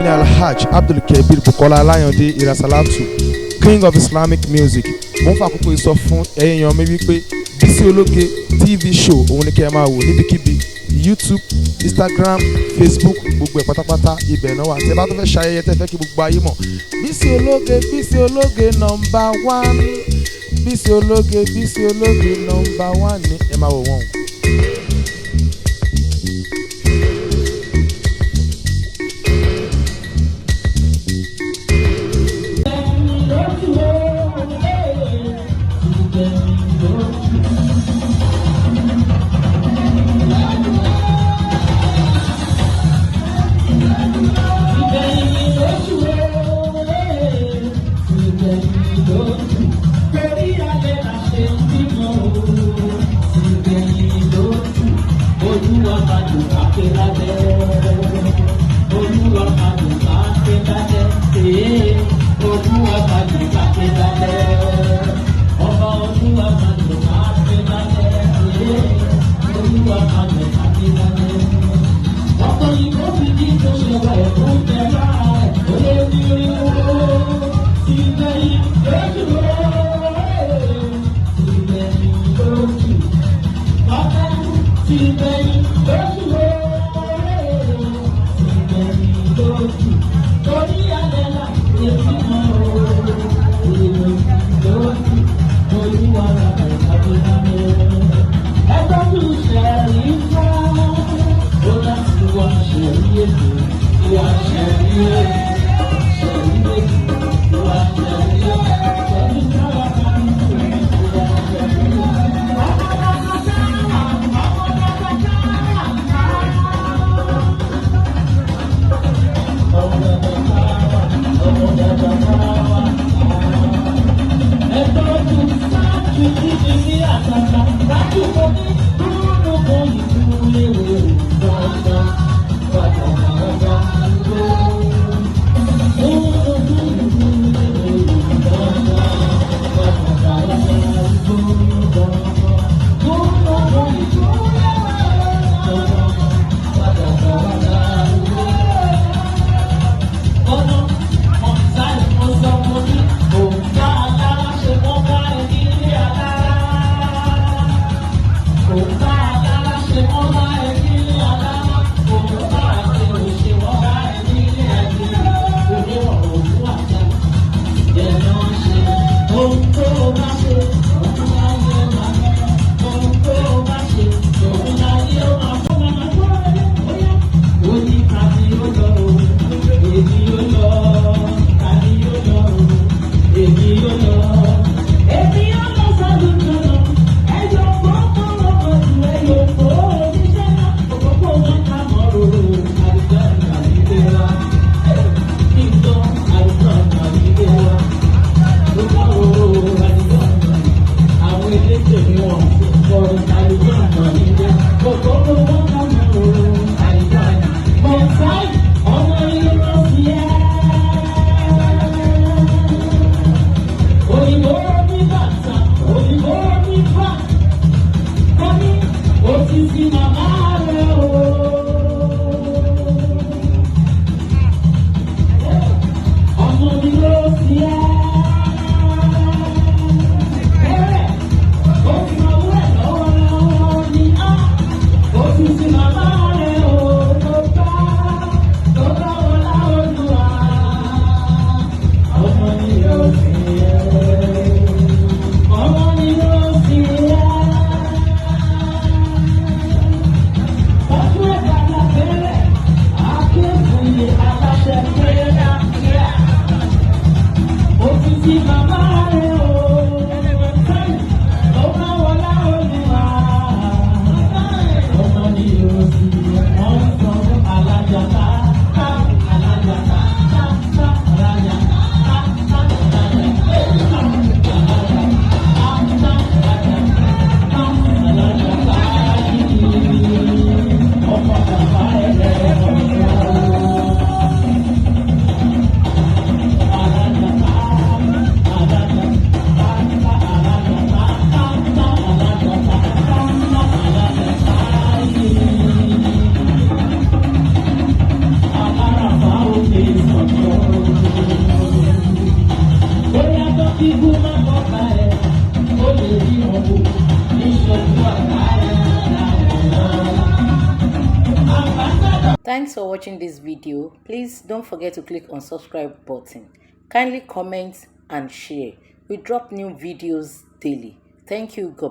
Ní Alhaj Abdulkabir Bukola Alayande Irasalatu, King of Islamic Music, mo ń fa àkókò yìí sọ fún ẹ̀yin èèyàn mi wípé Bísí Ológe TV show òun ni kẹ́ ẹ máa wò níbikíbi, YouTube, Instagram, Facebook, gbogbo ẹ̀ pátápátá ibẹ̀ náà wà. Tẹ́ bá tó fẹ́ ṣayẹyẹ, tẹ́ fẹ́ kí gbogbo ayé mọ̀, Bísí Ológe, Bísí Ológe number one, Bísí Ológe, Bísí Ológe number one ní ẹ máa wò wọ́n o. Ikú má kọ́ka ẹ̀, ó lè rí wọn wò níṣojú àgbáyé láwòrán. Ambassador. Thanks for watching this video. Please don't forget to click on subscribe button. Kindly comment and share. We drop new videos daily. Thank you. God